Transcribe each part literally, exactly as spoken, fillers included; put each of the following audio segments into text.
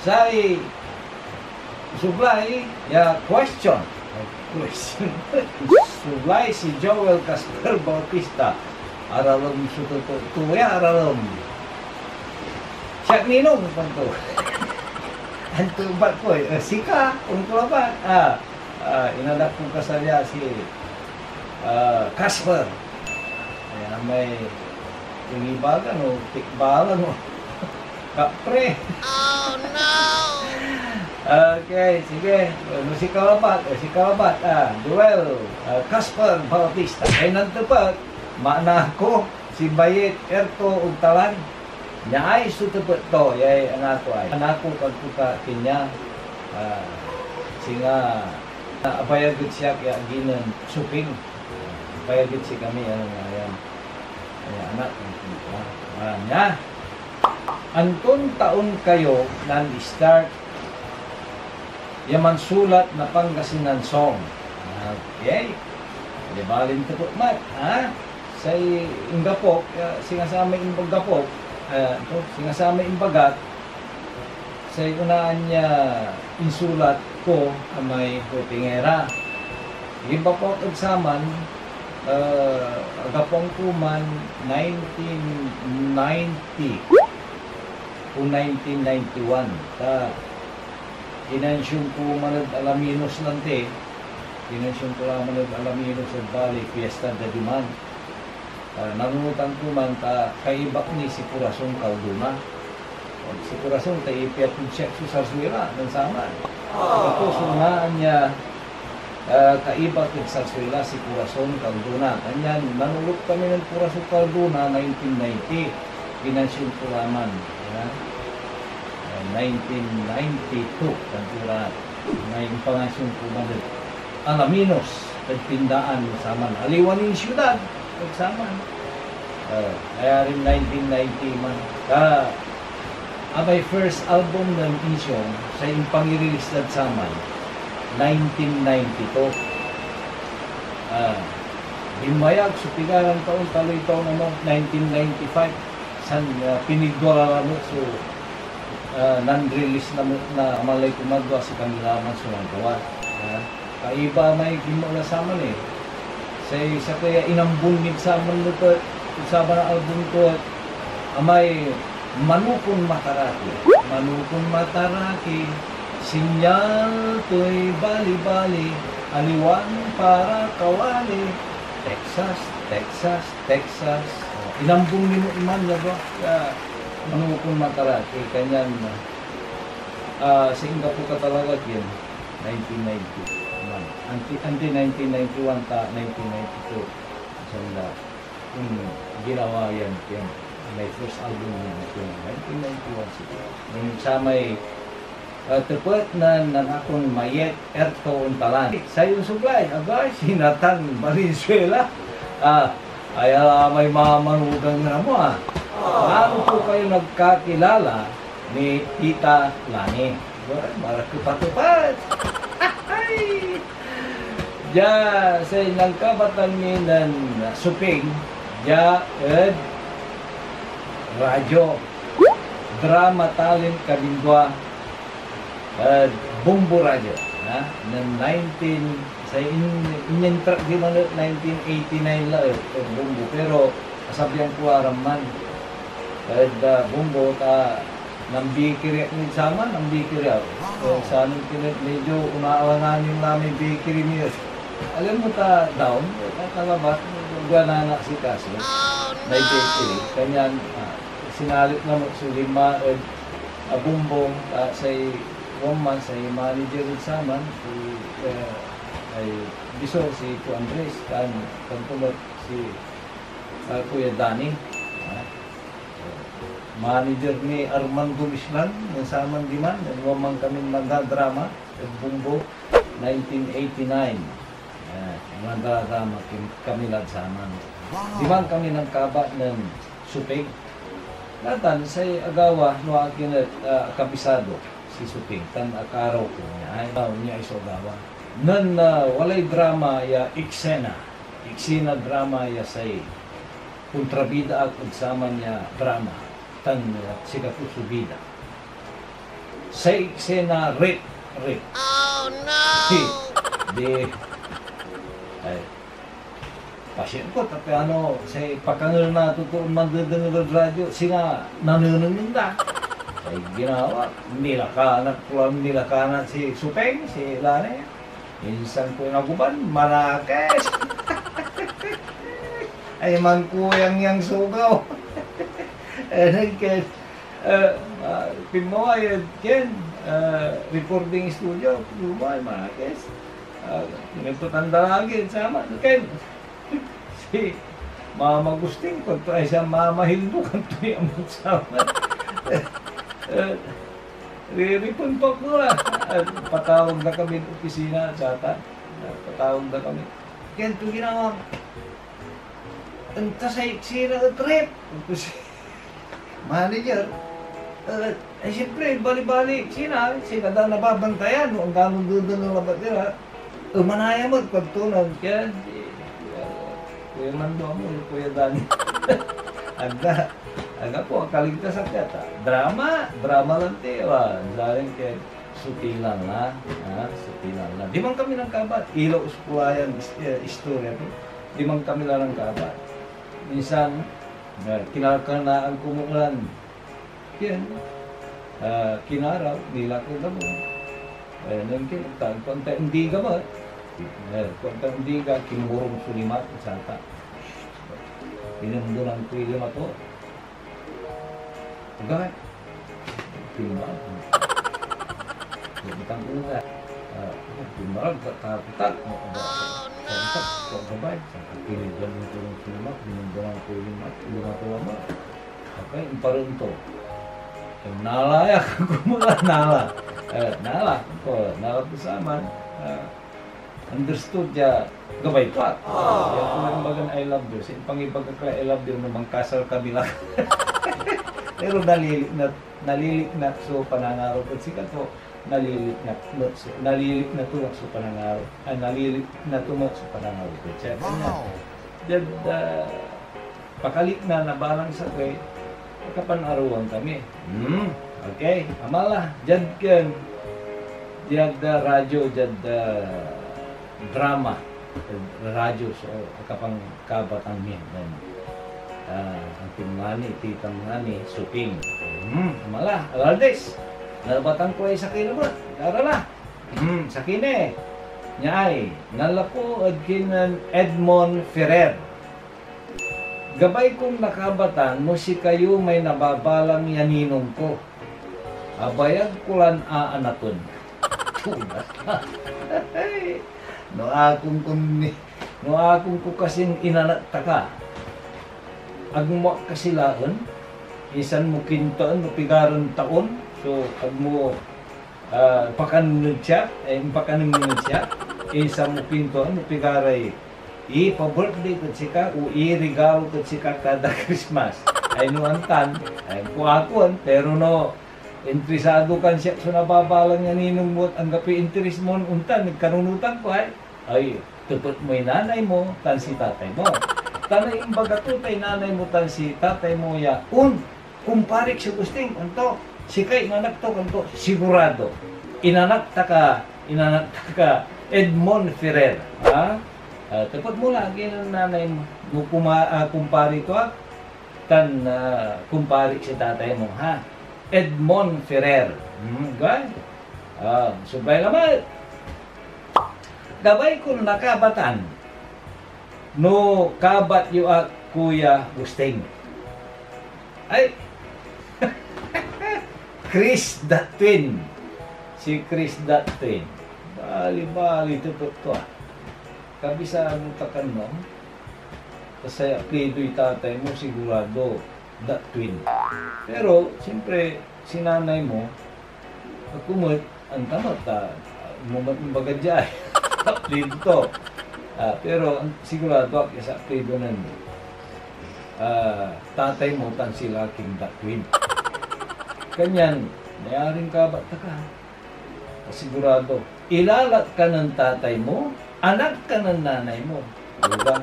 Say sublay ya question. Question. Sublay si Joel Casper Bautista. Aralem so totoo to ya, aralem. Siak ninong, kuanto. Anto bat ko, eh, sika, onto labat. Ah, ah, inanak kon kasarya si, ah, Casper. Ayan, may tingibagan o tikbalan o kapre. Oh, no! Okay, sige. No, sika labat, eh, sika labat. Ah, Joel, ah, Casper Bautista. Ay, nantepet, maana ko, si Bayet, Erto, ed Talan. Niay so tepet to, yay anako ay. Anako, kuanto ka, kanya, ah, singa, ah, abayag ed siak ya agi nen Suping. Abayag ed sikami, ano nga yan. Ay, anak, kuanto ka. Ah, nia, anton taon kayo nan-start ya mansulat na Pangasinan song? Okay. Di balin tepet met, ha? Say inggapok, ya, singa samay inggapok, eh, to, singa samay imbagak, say onaan ya insulat ko amay Hupingera. Inggapok ed saman, eh, agapon ko man nineteen ninety o nineteen ninety-one. Ta, kinansion ko man ed Alaminos lanti, kinansion ko la man ed Alaminos ed baley, fiesta da diman. Ah, nanunotan ko man ta kaibak ni si Corazon Cardona. Si Corazon, ta ipiat ed siak so sarsuela nen saman. Ito so onaan ya, ah, kaibak ed sarsuela si Corazon Cardona. Kanyan nanulot kami nen Corazon Cardona, nineteen ninety. Kinansion ko la man, ya. Ah, nineteen ninety-two, kanto ra. May impangansyon ko man ed Alaminos, ed Pindaan, saman. Aliwa nin siudad, ed saman. Ah, nayarin nineteen ninety man. Ka, amay first album nen Insyong, say impangirilis dad saman, nineteen ninety-two. Ah, dinmayag so pigaran taon, taloy taon, ano, nineteen ninety-five. San, ah, pinigdua la lamet so, ah, nan-release na, na Amalay Kumadwa, sikami la man so nanggawa. Ah, kaiba may gimala saman eh. Say sakey a inambun mid saman nen, saman a album ko, amay Manukon Mataraki. Manukon Mataraki, sinyal toy bali-bali, aliwan para kawali. Texas, Texas, Texas. Oh, inambun ni met man ya, bro, ya Manukon Mataraki, kanyan, ah, si inggapo ka talaga ken nineteen ninety man. Anti, anti nineteen ninety-one ta nineteen ninety-two. Sanda, hmm, ginawa yan, yan. May first album niya, nineteen ninety-one siguro. Yung sa may, ah, tepet na, na akon Mayet, Erto, Ontalan. Say onsublay, abay, si Nathan Valenzuela. Ah, ay, ah, may mamanugang na mo, ah. Paano po kayo nagkakilala ni Tita Lani? Ay, marakepatepet. Dia say nankabatan mi nen Suping, dia ed radyo. Drama talent kamindua ed Bombo Radyo, ha? Nen nineteen, say in-, inyentrak diman et nineteen eighty-nine la et ed Bombo, pero asabian ko aram man ed, ah, Bombo, ta nambikiri ak nid saman, nambikiri ak. Eh, sanen kin et medyo onaalangan yo la may bikiri mi et. Alam mo ta down, eh, ta kalabat, gua nanaasikaso, may bikiri. Kanyan, ah, sinalit lamet so lima ed, ah, Bombo, ah, say wamman, say manager ed saman, si, eh, ay Bisor, si Kuya Andres, tan, tan to met si, ah, Kuya Danny, ah. Manager ni Armando Mislan, nen saman diman, nen wamman kamin mandradrama ed Bombo, nineteen eighty-nine. Ah, mandradrama kim-, kami lad saman. Diman kami nankabat nen Suping. Natan, say agawa no akin et, ah, kabisado si Suping, tan akaaraw ko nia. Ay, ah, nia so agawa. Nen, ah, walay drama ya eksena, eksena drama ya say kontrabida ak ed saman ya drama, tan, ah, sikato so bida. Say eksena, rape, rape. Oh, no! Di, ay, pasyan ko, ta piano say pakangel na totoon mandedengel ed radyo, singa nanenengneng da. Say ginawa, nilakanak ko lan nilakanak si Supeng, si Lani. Insan ko inaguban, manakes. Ay, mankuyang yang sugaw. Eh, nagkes, eh, ah, pinmaway ed Ken, ah, recording studio, pinmaway, manakes. Ah, pinagpatanda lagi, sama, Ken. Si Mama Gusting, kuanto ay si Mama Hildo, kuanto ni Amang Saman. Eh, riripon pa ko, ah. Ah, patawag na kami ed opisina, satan. Ah, patawag na kami. Kuanto ginawa mo? Anta say eksena et rape. Kuanto si manager, eh, ay, siyempre, bali-bali, sina, sika da nababantayan, no anggano dedengel labat ira. Eh, manaya met, pagtunan, kaya, eh, Kuya Mando mo, Kuya Dani. Agda, aga po, kaligtas ak yata. Drama, drama lang ti, wa, drawing kaya, suti lang la, ha, suti lang la. Diman kami nagkabat, ilaw so kulayan, is-, eh, istorya to. Diman kami la nagkabat. Minsan, eh, kinalkalnaan ko mo lan, yan, ah, kinaraw, nila ko gabon. Eh, nung kin-, ta-, kuan ta indiga met. Eh, kuan ta indiga, kinmurong so limat, santa. Pinambunan ko yung lima to. Agay, pinmurong. Pinmurong ko na. Ah, pinmurong, ta-, ta-, ta-, ta-, ta-, ta-, gabay. Sa kakiligan ko yung lima, pinambunan ko yung lima, lima to ama. Okay, imparoon to. Nala ya, kumula, nala. Eh, nala. Oh, nala to saman. Ah, understood ya, gabay to, ah. Ya ko lang bagan I love you. Sa ipangibagak la I love you, no mankasal kami la. Pero naliliknat, naliliknat so panangarok ed sikato. Naliliknat met so, naliliknat to met so panangarok. Ay, naliliknat to met so panangarok ed siya. Wow! Diad, ah, pakalikna na balang sakey, akapan-aroan kami. Hmm, okay. Amala, diad ken, diad, ah, radyo, diad, ah, drama, eh, radyo, so, akapangkabatan mi, then, ah, Auntie Mani, Tita Mani, Suping. Hmm, amala, alaldes. Nalabatan ko ay sakey lamet, arala. Hmm, sakey ni. Niay, nanlapu ed kinen Edmond Ferrer. Gabay kon nakabatan no sikayo may nababalang ya ninong ko. Abayag ko lan aanapen. Tunas. No akon kon ni-, no akon ko kasin inanak ta ka, agmo ak kasi laen, insan mo kintaen no pigaran taon, so agmo ah, pakanengneng siak, eh, impakanengneng siak, insan mo pintoan no pigaray ipa-birthday kod sika o iregalo kod sika kada Christmas. Ay no antan, ay kuakon, pero no interesado kan siak so nababalang ya ninong mo et anggapoy interes mon ontan, ed kanunotan ko, ay, ay, tepet moy nanay mo tan si tatay mo. Ta no imbaga to tay nanay mo tan si tatay mo ya, on, kumparik si Agustin, anto? Sikay inanak to, anto? Sigurado. Inanak ta ka, inanak ta ka, Edmond Ferrer, ha? Ah, tepet mo lagi nen nanay mo, no kuma-, ah, kumpari to, ah, tan, ah, kumpari si tatay mo, ha? Edmond Ferrer. Hmm, gay? Ah, sublay lamet. Gabay kon nakabatan no kabat yo ak, Kuya Gusting. Ay! Chris the Twin. Si Chris the Twin. Bali-bali, tepet to, ah. Kabisado ta kan, no? Ta say apelyidoy tatay mo, sigurado, the Twin. Pero, siyempre, si nanay mo, ako met, antam et, ah, mo met imbaga dia, apelyido to. Ah, pero, an-, sigurado ak ya say apelyido nen, ah, tatay mo tan si Laking the Twin. Kanyan, nayarin kabat ta ka. Sigurado, ilalak ka nen tatay mo, anak ka nen nanay mo. Diba?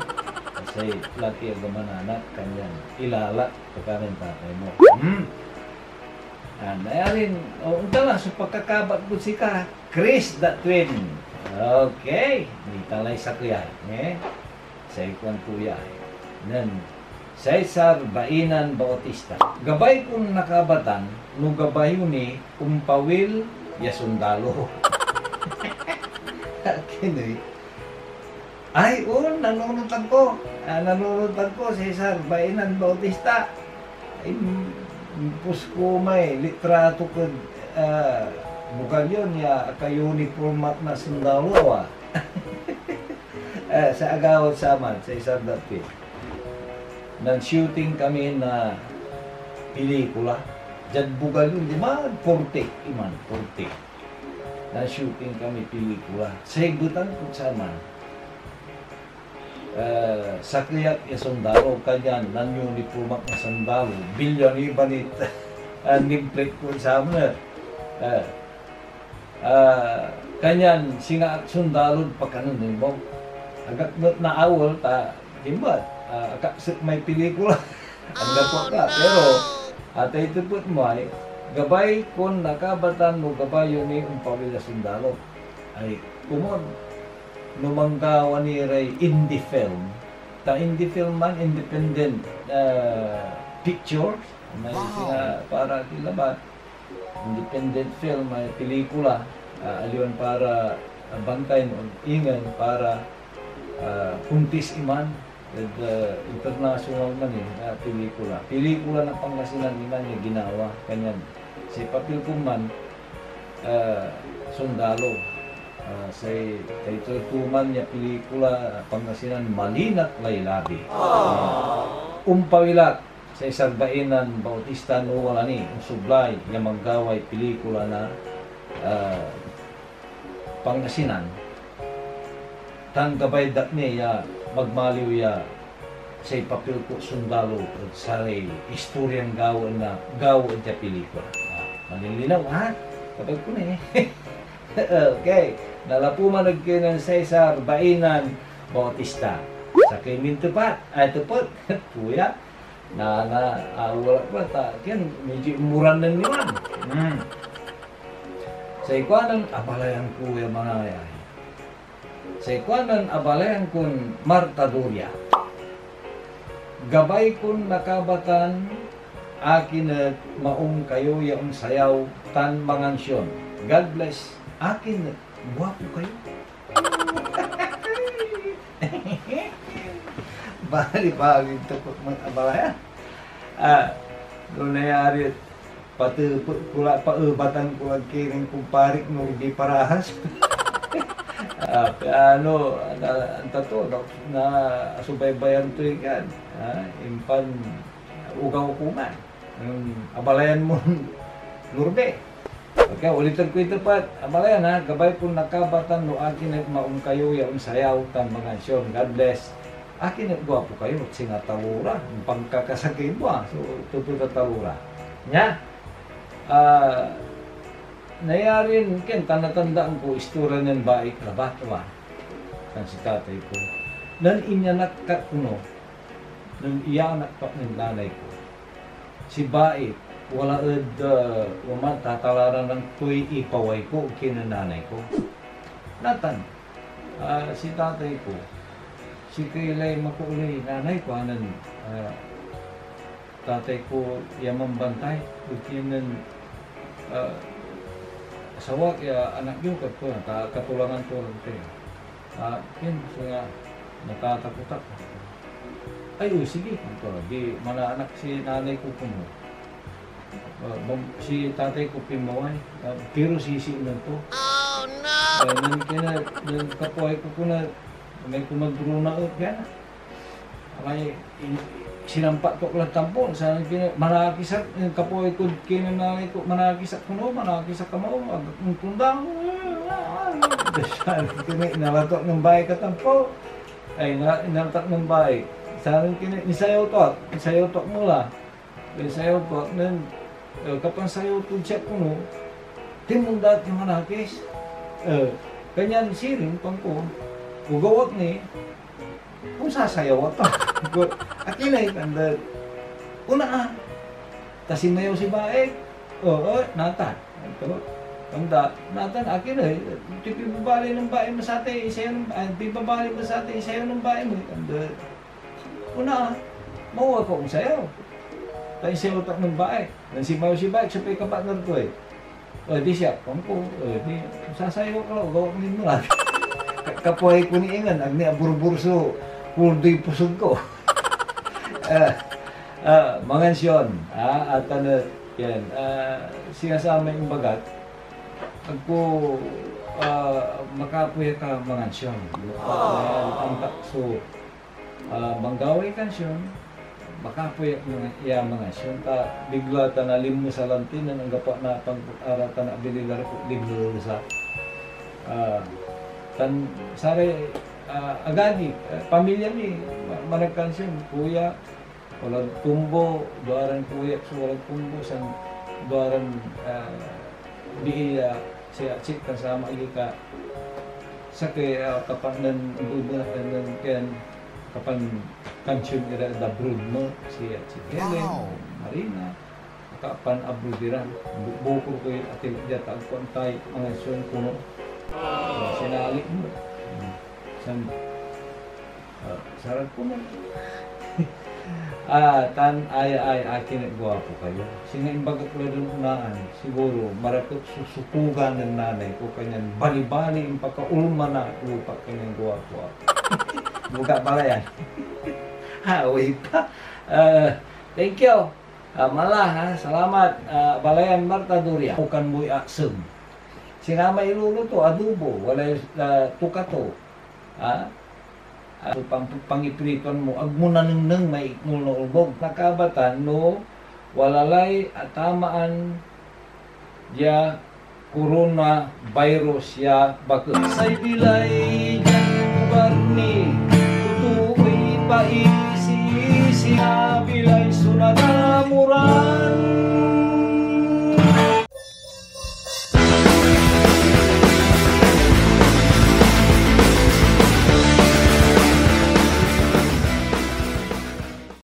Kasi laki ag mananak, kanyan ilalak ka nen tatay mo. Hmm. Ah, nayarin, o, ontan la so pakakabat kod sika, Chris the Twin. Okay, nitalay sakey ay, eh. Say kuanto ya, nen Cesar Bainan Bautista. Gabay kon nakabatan no gabay yo ni ompawil ya sondalo. Akin, eh. Ay, on, nanunotan ko. Ah, nanunotan ko, Cesar Bainan Bautista. Im-, impos ko may litrato kod, ah, bugal yon ya aka-uniform ak na sondalo, ah. Eh, sa agawad saman, sa isang dapit, nan-shooting kami na pelikula. Diad bugal yon, di ba? Forty, iman, forty. Nan-shooting kami pelikula. Say betang kod saman, eh, sakey ak ya sondalo, kanyan nan-uniform ak na sondalo, bilyan iban it, ah, nimplet kod saman, eh. Eh, Ah, kanyan singa ak sondalod pakanengneng mo. Agak met naawel ta, di met, ah, akapsek may pelikula. Anggapo ak la, pero atay tepet mo ay, gabay kon nakabatan no gabay yo ni ompawil a sondalo. Ay, komon, no manggawa ni ray indie film, ta indie film man, independent, ah, pictures, may singa para ti labat, independent film, may pelikula, ah, aliwan para, ah, bantay no ingen para, ah, kuntis iman ed, ah, international man, eh, ah, pelikula. Pelikula na Pangasinan iman ya ginawa, kanyan say papel ko man, ah, sondalo. Ah, say title to man ya pelikula, ah, Pangasinan, Malinak Lay Labi. Ompawil ak, Cesar Bainan Bautista, no wala ni onsublay ya manggaway pelikula na, ah, Pangasinan, tan gabay dak ni ya magmaliw ya say papel ko sondalo ed saray istoryan gawaen na, gawaen diad pelikula. Ah, malilinaw, ha? Kapag ko ni. Okay. Nalapuman ed kinen Cesar Bainan Bautista. Sakey min tepat, ay, tepet. Kuya, na, na, ah, wala pa, ta, ken, medyo imuranen ni man. Hmm. Say kuanen, abalayan ko ya manayay. Say kuanen, abalayan kon martadoria. Gabay kon nakabatan, akin et maong kayo ya onsayaw tan mangansion. God bless. Akin et guapo kayo. Bali, bali, tepet met abalayan. Ah, no nayari et patepet ko la, paebatan ko la kinen kumparik Norby Parajas. Ah, piano, na, anta to, na, na asubaybayan to ikan, ah, impan ugaw ko man. Hmm, abalayan mo, Norby. Okay, uliten koy tepet. Abalayan, ha, gabay kon nakabatan no akin et maong kayo ya onsayaw tan mangansion. God bless. Akin et guapo kayo, singa talora. Pankakasakey mo, ah. So, tepet a talora. Nia? Ah, nayarin, ken, tan natandaan ko, istorya nen baik labat, wa. Tan si tatay ko. Nen inyanak kat kono, nen iyanak pa nen nanay ko. Si baik, wala ed, ah, wala man, tatalaran toy ipaway ko, kinen nanay ko. Natan, ah, si tatay ko, sikay lay makuloy, nanay ko, anen, ah, tatay ko ya manbantay, ed kinen, ah, asawak ya anak yo, kat ko, ta-, katulangan to rin kayo. Ah, ken, so nga, natatakot ak. Ay, o, sige, anto, di manaanak si nanay ko kono. Ah, mam-, si tatay ko pinmaway, ah, pero sisiimnen to. Oh, no! Ah, nen kina-, nen kapoy ko kuna, may kumadrona et kaya. May in-, sinampat ko la tampol, sa kina-, manakis ak, eh, kapoy ko, kinen nanay ko, manakis ak kono, manakis ak kamo, ag-, ang tundang, sa kina-, inalato ak nen baik a tampol. Ay, na-, inalato ak nen baik. Sa kina-, insayaw to ak, insayaw to ak mo la. Insayaw to ak nen, eh, kapansayaw tod siak kono, tinmonda ak ya manakis. Eh, kanyan sirin, kuan ko, ugaw ak ni, Onsasayaw ak. Akin ay, anda, una, ah. Ta sinmayaw si baik. Oo, natan. Ito. Tanda, natan, akin eh, ito pibabali ng bae mo sa atin, isayo ng, ay, pibabali mo sa atin, isayo ng bae mo. Tanda, una, mawa ko ang sayo. Tayo sayo tak ng bae. Nang si Mayo si Bae, siya pa yung kapartner ko eh. O, di siya, kung ko, o, di, sasayo ka lang, gawa ko nin mga. Ka-, kapuhay ko ni Ingan, ag ni aburbur so, puldoy pusog ko. Ah, ah, mangansyon, ah, at ano, yan, ah, sinasama yung bagat, agko, ah, makapoy ka mangansyon. Yan, ang takso, ah, manggaway kansyon, makapoy ak mga, ya mangansyon, ta bigla ta nalimos a lanti nen anggapo na pag-, ara ta naabililar ko limos a. Ah, tan saray, ah, agagi, ah, pamilya mi, ma-, managkansyon, kuya, walad tumbo, duaran kuya, so walad tumbo, san duaran, ah, bii, ah, si Achi, tan sama agi ka, sakey, ah, kapan nen, nen, nen, ken, kapan kansyon ira ed abroad mo, si, si Helen, Wow! Marina, kapan abroad ira. Bu-, bukor koy atil dia, ta agko antay mangansyon kono. Sinali mo. Hmm. San, ah, sarag kono. Ah, tan aya ay akin et guapo kayo. Singa imbagak la ed onaan, siguro, marakep so sukugan nen nanay ko, kanyan bali-bali impakaulman na lupa, kanyan guapo ak. Buga pala yan. Ha, wait pa. Ah, thank you. Ah, mala, ha? Salamat. Ah, balayan Marta Doria. Ukan moy aksem. Singa may iluluto, adobo, walay, ah, tukato. Ha? Ah, pang-, pangiprituan mo, ag mo nanengneng may iknol na ulbog. Nakabatan no wala lay atamaan dia coronavirus ya baket. Say bilay